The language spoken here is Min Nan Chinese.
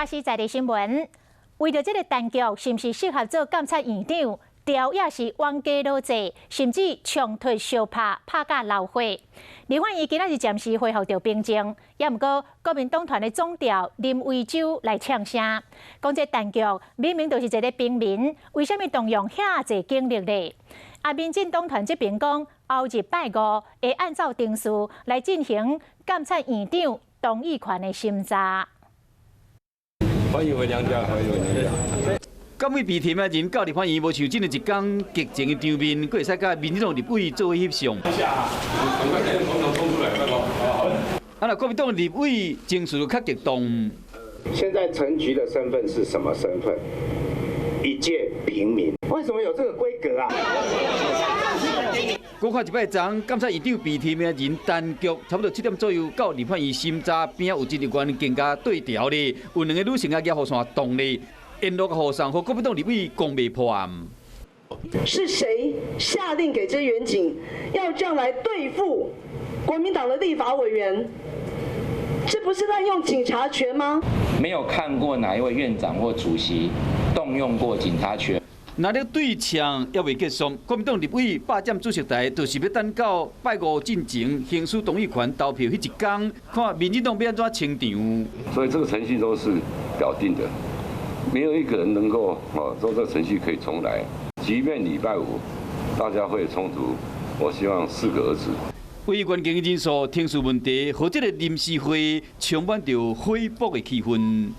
是在地新聞，為著這个陳菊是毋是適合做監察院長，朝野是冤家路窄，甚至衝突相拍，拍甲流血。立法院今仔日暫時恢復著平靜，也毋過國民黨團的總召林為洲來嗆聲，講這陳菊明明就是一个平民，為啥物動用遐濟警力咧？啊，民進黨團這邊講，後日拜五會按照程序來進行監察院長同意權的審查。歡迎回娘家，歡迎回娘家。敢會被提名人到立法院無像這一工激情的場面，閣會使佮民進黨立委做伙翕相。啊，若國民黨立委情緒較激動。現在陳菊的身份是什麼身份？一介平民。為什麼有這個規格啊？閣看一擺昨監察院長被提名人陳菊，差不多7點左右到立法院審查，邊仔有一人員更加對調咧，有兩个女性啊舉雨傘擋咧，沿路雨傘予國民黨立委講袂破案。是誰下令給這些員警要這樣來對付國民黨的立法委員？這不是濫用警察權嗎？沒有看過哪一位院長或主席動用過警察權。若咧對嗆猶未結束，國民黨立委霸佔主席台，就是欲等到拜五進前行使同意權投票彼一工，看民進黨欲按怎清場。所以這個程序都是表定的，沒有一個人能夠哦說這個程序可以重來。即便禮拜五大家會衝突，我希望適可而止。委員建議人數、程序問題，予這个臨時會充滿著火爆的氣氛。